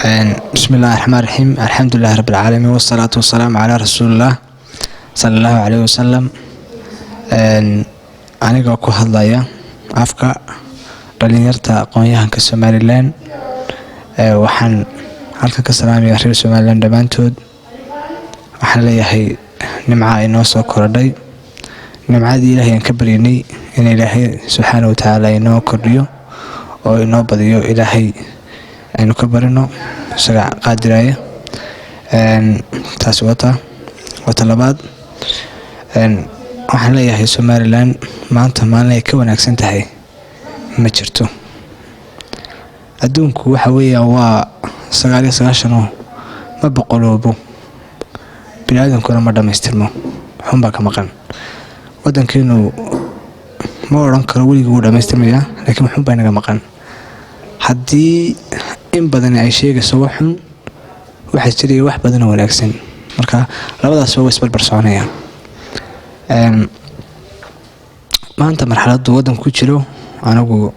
Bismi illahi raxmaan raxiim, alxamdulilahi rabbi alcaalamiin, wasalaatu wasalaamu calaa rasuulillaah sala allahu caleyhi wasalam. Anigoo ku hadlaya afka dhalinyarta aqoon-yahanka Somaliland, waxaan halkan ka salaamaya reer Somaliland dhammaantood. Waxaan leeyahay nimca inoo soo korodhay, nimcadii Ilaahay aan ka baryanay in Ilaahay subxaana watacaala inoo kordhiyo oo inoo badiyo, Ilaahay aynu ka barino, isaga qaadiraya. Taasi wata wata labaad. Waxaan leeyahay Somaliland maanta maalin ay ka wanaagsan tahay ma jirto. Adduunku waxa weeyaan waa 99 oo ma boqoloobo, biniaadankuna ma dhammaystirmo, xunbaa ka maqan. Wadankeenu ma odhan karo weligii wuu dhammaystirmayaa, laakiin xun baa inaga maqan. Haddii in badani ay sheegayso wax xun, waxaa jiraya wax badanoo wanaagsan. Marka labadaasba way isbarbar soconayaan. Maanta marxaladdu waddanku ku jiro, anigu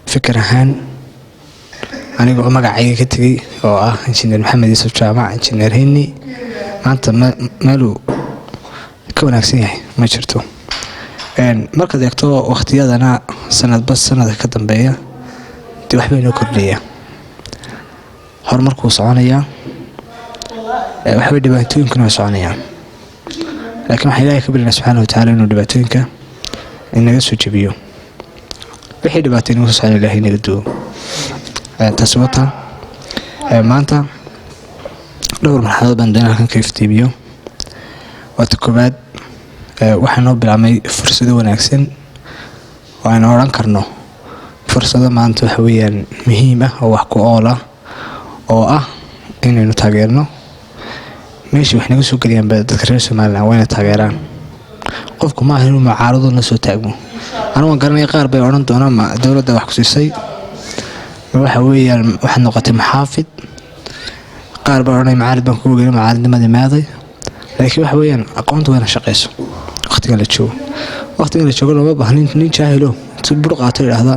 fikir ahaan, aniga oo magacayga ka tegay oo ah Injineer Maxamed Yuusuf Jaamac, Injineer Heni, maanta meeluu ka wanaagsan yahay ma jirto. Markaad eegto wakhtiyadana, sanadba sanadka ka dambeeya dee waxbay noo kordhaya, horumarkuu soconayaa, waxbay dhibaatooyinkuna way soconayaan. Laakiin waxaan Ilahay ka baryana subxaana watacaala inuu dhibaatooyinka inaga soo jebiyo, wixii dhibaatay inaga soo socon Ilahay inaga duwo. Taasi wata. Maanta dhowr marxaladood baan doonay halkan ka iftiimiyo. Waata koowaad, waxaa noo bilaabmay fursado wanaagsan oo aynu odhan karno fursado maanta waxa weeyaan muhiim ah oo wax ku ool ah, oo ah inaynu taageerno meeshii wax naga soo geliyaanba. Dadka reer Somaliland waa inay taageeraan. Qofku maaha inuu mucaarado la soo taagmo. Anigu waan garanaya, qaar bay odhan doonaan: "Ma dowladda wax ku siisay? Ma waxa weeyaan waxaad noqotay muxaafid?" Qaar baa odhanaya: "Mucaarid baan kugu gelin, mucaaridnimadii maaday?" Laakiin waxa weeyaan aqoonta waa ina shaqeyso. Waqtigan la joogo, waqtigan la joogo, looma baahnin nin jaahilo intuu bur qaato idhaahda: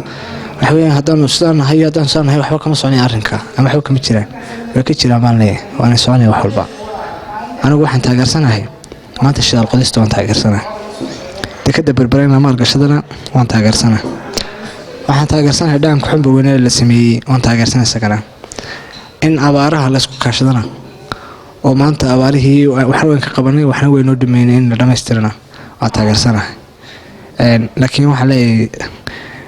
"Waxa weeyaan haddaanu sidaan nahay iyo haddaanu sidaan nahay, waxba kama soconaya arrinka ama waxba kama jiraan." Way ka jiraan baan leeyahay, waana soconaya wax walba. Anigu waxaan taageersanahay maanta shidaal qodista waan taageersanahay, dekadda Berberena maalgashadana waan taageersanahay, waxaan taageersanahay dhaamka Xunba weyne la sameeyey waan taageersanahay, isagana in abaaraha laysku kaashadana oo maanta abaarihii waxna weyn ka qabanay, waxna weynoo dhameynay, in la dhamaystirana waan taageersanahay. Laakiin waxaan leeyahay,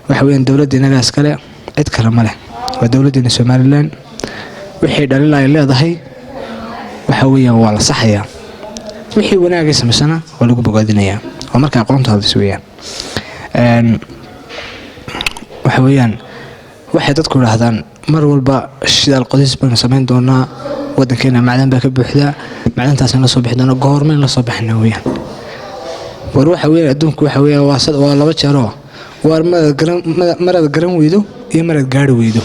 waxa weeyaan dowladda inagaa iskale, cid kale ma leh, waa dowladdeena Somaliland. Wixii dhalil ay leedahay waxa weeyaan waa la saxayaa, wixii wanaagay samaysana waa lagu bogaadinayaa. Waa marka aqoontu hadlis weeyaan. Waxa weeyaan waxay dadku idhaahdaan mar walba: "Shidaal qodis baynu samayn doonaa, wadankeena macdan baa ka buuxdaa, macdantaasna la soo bixi doona." Goormayn la soo bixina weeyaan? War waxa weeyaan adduunku waxa weeyaan waa laba jeeroo waar maraad garan, maraad garan weydo iyo maraad gaari weydo.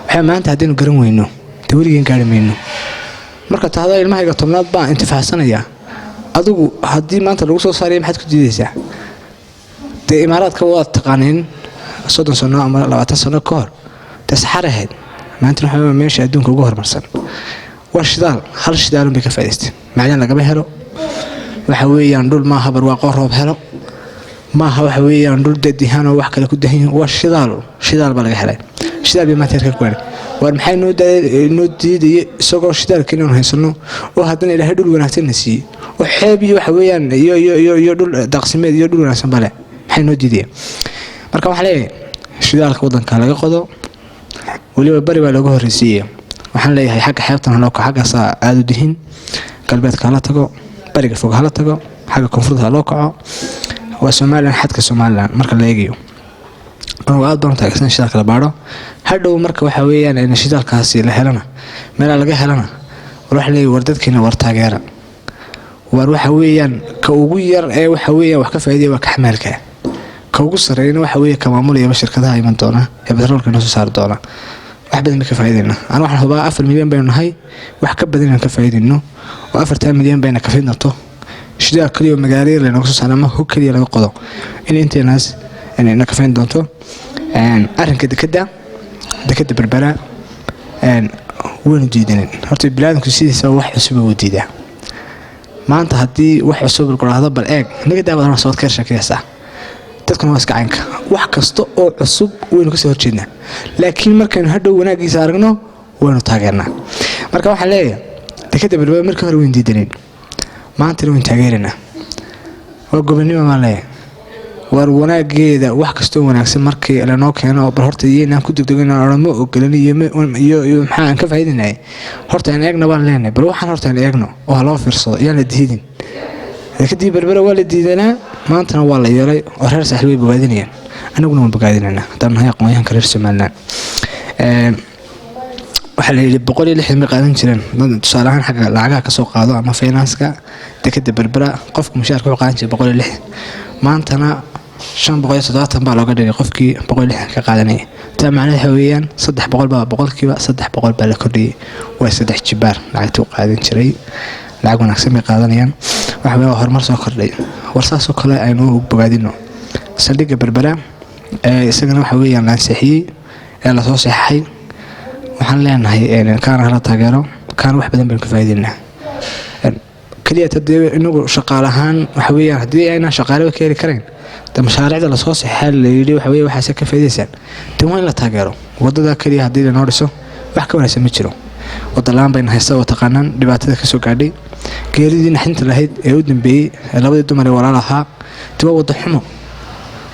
Waxaa maanta haddaynu garan weyno, dee weligeen gaari mayno. Marka tahda ilmahayga 10aad baan intifaacsanayaa, adigu haddii maanta lagu soo saaraya maxaad ku diidaysaa? Dee Imaaraadka waad taqaaniin, 30 sano ama 20 sano ka hor dee saxar ahayd, maantana waxa meesha adduunka ugu horumarsan waa shidaal. Hal shidaalun bay ka faa'idaysteen, macdan lagama helo. Waxa weeyaan dhul maaha barwaaqo roob helo maaha, waxa weeyaan dhul dadihaan oo wax kale ku dahan yihiin. Waa shidaal, shidaal baa laga helay, shidaal bay maanta heerka ku gaadhay. Waar maxay noo diidaya isagoo shidaalka inaanu haysano oo haddana Ilaahay dhul wanaagsan na siiyey oo xeeb iyo waxa weeyaan iyo dhul daaqsimeed iyo dhul wanaagsan bale? Maxay noo diidaya? Marka waxaan leeyahay shidaalka waddanka laga qodo, weliba bari baa looga horreysiiyey. Waxaan leeyahay xagga xeebtan haloo kaco, xaggaasaa aada u dihin. Galbeedka hala tago, bariga fog hala tago, xagga koonfurta haloo kaco. Waa Somaliland, xadka Somaliland marka la eegayo. Anugu aad baan u taageersan shidaalka la baadho. Hadhow marka waxa weeyaan in shidaalkaasi la helana, meelaa laga helana, war waxa leeyahay: war dadkiina, war taageera. War waxa weeyaan ka ugu yar ee waxa weeyaan wax ka faa'iidaya waa ka xamaalka, ka ugu sarreeyana waxa weeye ka maamulayaba shirkadaha iman doona ee batroolka inoo soo saari doona. Wax badan bay ka faa'iidayna. Anu waxaan hubaa 4 milyan baynu nahay, wax ka badan inaan ka faa'iidayno oo 4-taa milyan bayna kafin doonto shidaal kaliya oo magaalo yar laynooga soo saaro ama hog kaliya laga qodo in inteenaas na kafayn doonto. Arrinka dekadda Berbera. Waynu diidanin. Horta biniaadamku sidiisa wax cusub wuu diidaa. Maanta haddii wax cusub lagu dhahdo, bal eeg naga daawad sood ka sheekaysaa, dadkuna waa iska caynka. Wax kasta oo cusub waynu kasoo horjeednaa, laakiin markaynu hadhow wanaagiisa aragno waynu taageernaa. Marka waxaan leeyahay, dekadda Berbera markii hore waynu diidanin, maantana waynu taageeraynaa. Waa gobonimo maan leeyahay. War wanaageeda, wax kastoo wanaagsan markii lanoo keeno, bal horta iyoinaan ku degdegin ma ogolin iyo maxaa aan ka faa'iidinay, horta aan eegna baan leenahay. Bal waxaan horta aan eegno oo ha loo fiirsado, iyaan la diidin. Dekadii Berbera waa la diidanaa, maantana waa la yeelay oo reer Saaxil way bogaadinayaan, anaguna waan bogaadinaynaa haddaan nahay aqoonyahanka reer Somaliland. Waxaa la yidhi 160 bay qaadan jireen. Tusaale ahaan, xagga lacagaha kasoo qaado ama finance-ka dekada Berbera, qofku mushaarka wuxuu qaadan jiray 160, maantana 570 baa looga dhigay qofkii 160 ka qaadanaya. Taa macnaheed waxa weeyaan 300 baa, 300% baa la kordhiyey. Waa saddex jibaar lacagtii u qaadan jiray. Lacag wanaagsan bay qaadanayaan. Waxa weeye waa horumar soo kordhay. War saasoo kale aynu bogaadino saldhigga Berbera ee isagana waxa weeyaan la ansixiyey ee lasoo saxaxay. Waxaan leenahay kaana hala taageero, kaana wax badan baynu ka faa'iideynaa. Keliya tadee inagu shaqaale ahaan waxa weeyaan haddii aynaan shaqaaleba ka heli karayn, de mashaariicda lasoo saxaa la yidhi waxa weye waxaase ka faa'iidaysaan, de waa in la taageero. Wadada keliya haddii lanoo dhiso wax ka wanaagsan ma jiro. Wada la-aan bayna haysta oo taqaanaan dhibaatada kasoo gaadhay, geeridii naxdinta lahayd ee u dambeeyey ee labadii dumar ee walaal ahaa, de waa wada xumo.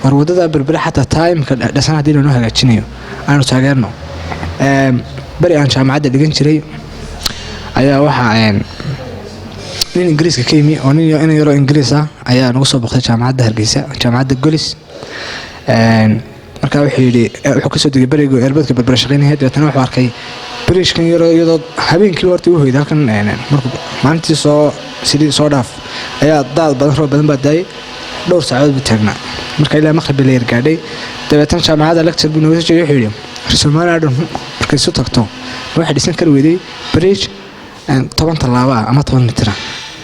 War wadada Berbere xataa taa imika dhasan haddii lanoo hagaajinayo aanu taageerno. Beri aan jaamacadda dhigan jiray ayaa waxaa nin Ingiriiska ka yimi oo nin ina yaroo Ingiriis ah ayaa nagu soo boqday jaamacadda Hargeysa, jaamacadda Golis. Markaa wuxuu yidhi, wuxuu kasoo degay beriga airport-ka Berbera shaqeynaya. Dabeetana wuxuu arkay bridge-kan yaroo iyadoo habeenkii horta u hoyday halkan. Markuu maalintii soo sidii soo dhaaf ayaa daad badan, roob badan baa daayay, dhowr saacadood buu taagnaa. Marka ilaa maqrib la yargaadhay. Dabeetana jaamacadda lecture buu nooga soo jeeyay. Wuxuu yidhi, Soomaaliya dhan markay isu tagto waxay dhisan kari weyday bridge 10 tallaabo ah ama 10 mitira.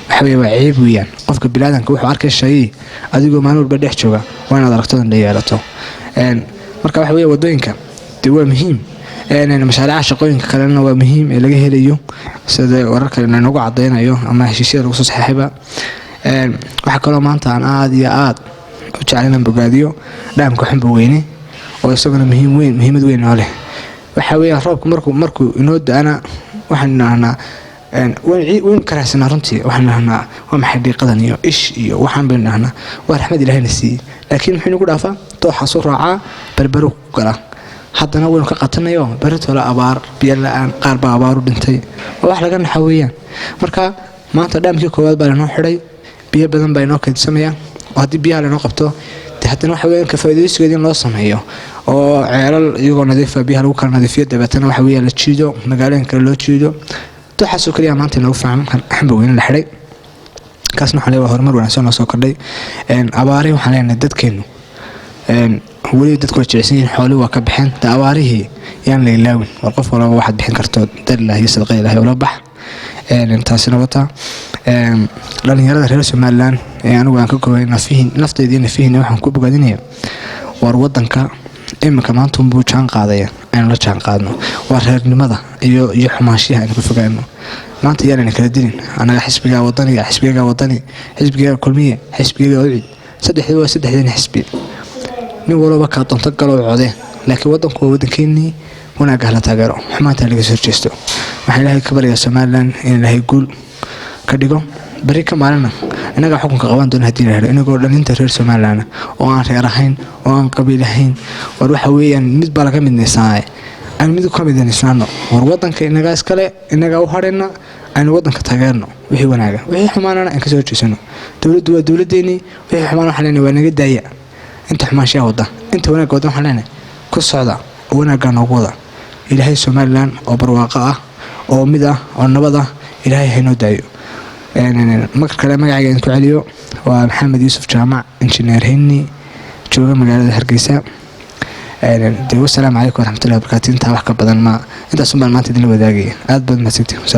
Waxa weye waa ceeb weeyaan. Qofka biniaadanka wuxuu arkay shay adigoo maalin walba dhex jooga, waa inaad aragtodan dha yeelato. Marka waxa weeye wadooyinka dee waa muhiim, mashaariicaha shaqooyinka kalena waa muhiim ee laga helayo, sida wararka lanagu cadaynayo ama heshiisyada lagu soo saxeexayba. Waxaa kaloo maanta aan aada iyo aada u jecel inaan bogaadiyo dhaamka Xunba Weyne oo isaguna muhiim weyn, muhiimad weyn oo leh. Waxa weeyaan roobku markuu inoo da-ana waxaan idhahnaa, waynu karaahsanaa runtii. Waxaan idhahnaa, waa maxay dhiiqadan iyo ish iyo waxaan baynu idhahnaa. Waa raxmad Ilaahayna siiyey, laakiin muxuu inagu dhaafaa? Dooxaasuu raacaa, Berberu ku galaa. Haddana waynu ka qatanayo beritoole abaar, biyo la-aan, qaar baa abaaru dhintay. Waa wax laga naxa weeyaan. Marka maanta dhaamkii koowaad baa lanoo xidhay, biyo badan baa inoo kaydsamaya, oo haddii biyaha lanoo qabto de haddana waxa weeyaan ka faa'iidaysigeeda in loo sameeyo oo ceelal iyagoo nadiifa biyaha lagu kala nadiifiyo, dabeetana waxa weeyaan la jiido, magaalooyin kale loo jiido. Dooxaasoo keliya maanta inoogu fiican Xamba Weyne la xidhay. Kaasna waxaan leeyahay waa horumar wanaagsan noo soo kordhay. Abaarihi waxaan leenahay dadkeennu weli dadku waa jilicsan yihiin, xoolihii waa ka baxeen, de abaarihii yaan la ilaawin. War qof walba waxaad bixin karto dar Ilaah iyo sadaqada Ilahay ula bax. Taasina wata dhalinyarada reer Somaliland ee anigu aan ka koobay nafihin, nafteyda iyo nafihiina, waxaan ku bogaadinaya, war wadanka iminka maanta unbuu jaan qaadaya, aynu la jaan qaadno. Waa reernimada iyo xumaanshiyaha aynu ka fogaano. Maanta yaanayna kala dilin annaga xisbiga Wadaniga, xisbigaga Wadani, xisbigaga Kulmiye, xisbigaga Ucid, saddexdii waa saddexdeena xisbi. Nin walba kaa doonto galow code, laakiin wadanku waa wadankeenii. Wanaagga hala taageero, xumaanta laga soo horjeesto. Waxaan Ilaahay ka baryaa Somaliland in Ilaahay guul ka dhigo. Beri ka maalina innagaa xukunka qaban doona haddii la helo, inagoo dhalinta reer Somaliland oo aan reer ahayn oo aan qabiil ahayn. War waxa weeyaan mid baa laga midnaysanaaye, aan mid ka midnaysnaano. War wadanka inagaa iskale, inagaa u hadhayna, aynu wadanka taageerno wixii wanaaga, wixii xumaanana aan kasoo horjeesano. Dowladdu waa dowladdeennii. Wixii xumaan waxaan leenahay waa naga daaya inta xumaanshiyaa wada, inta wanaagga wada waxaan leenahay ku socda oo wanaaggaa noogu wada. Ilaahay Somaliland oo barwaaqo ah oo mid ah oo nabad ah Ilaahay haynoo daayo. Mar kale magacayga idinku celiyo, waa Maxamed Yuusuf Jaamac, Injineer Henni, jooga magaalada Hargeysa. De wasalaamu calaykum waraxmatullahi wabarakaatu. Intaa wax ka badan ma intaasun baan maanta idinla wadaagaya. Aad baad mahadsantihin.